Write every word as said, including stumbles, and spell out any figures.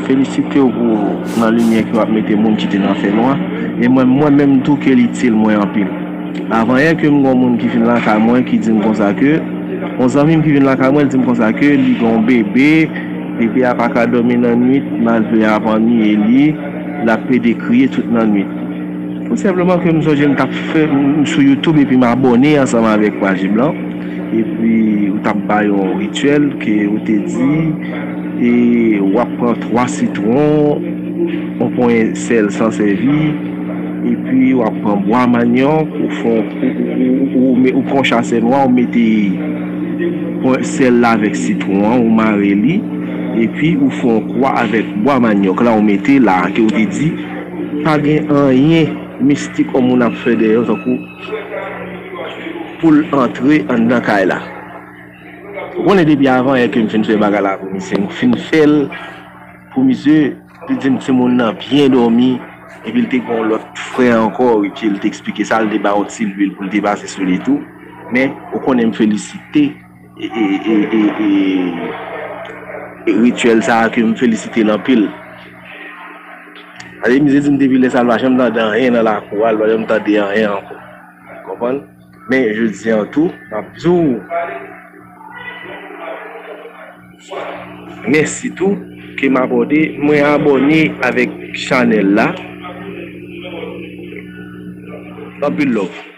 Felisite w pou nan limyè ke w ap mete moun ki te nan fènwa. E mwen, mwen menm tou ke l itil mwen anpil. Avanyè ke m gon moun ki vin lakay mwen ki di m konsa ke, yon zanmi m ki vin lakay mwen, l di m konsa ke li gon bebe, bebe a pa ka dòmi nan nwit, malgre ap anniye li, l ap pede kriye tout nan nwit. Tou senpleman ke m sonje m t ap fè, m sou YouTube epi m abòne ansanm avèk Pajib lan. Epi ou t ap bay yon rityèl ke ou te di, e w ap pran twa sitwon, yon ponyen sèl san sèvi, epi w ap pran bwa manyòk, ou fè yon, ou, ou, ou, ou, ou pran chasè nwa, ou mete sèl la avèk sitwon an, ou mare li, epi ou fè yon kwa avèk bwa manyòk la, ou mete la, ke ou te di, pa gen anyen mistik yon moun ap fè dèyè w, tankou pou l antre anndan kay la. Ou konnen depi avanyè ke m fin fè bagay la pou misye, m fin fè l pou misye, li di m timoun nan byen dòmi, epi l te gen yon lòt frè ankò, epi l te eksplike sa, l te ba yon ti lwil pou l te pase sou li tou. Men, ou konnen m felisite e, e, e, e, e, e rityèl sa a ke m felisite l anpil. Paske misye di m depi lè sa a, l pa janm tande anyen nan lakou a, l pa janm tande anyen ankò. Konprann? Men jodi an tou, m ap di w mèsi tou ke m abòne, mwen abòne avèk chanèl la. Anpil love.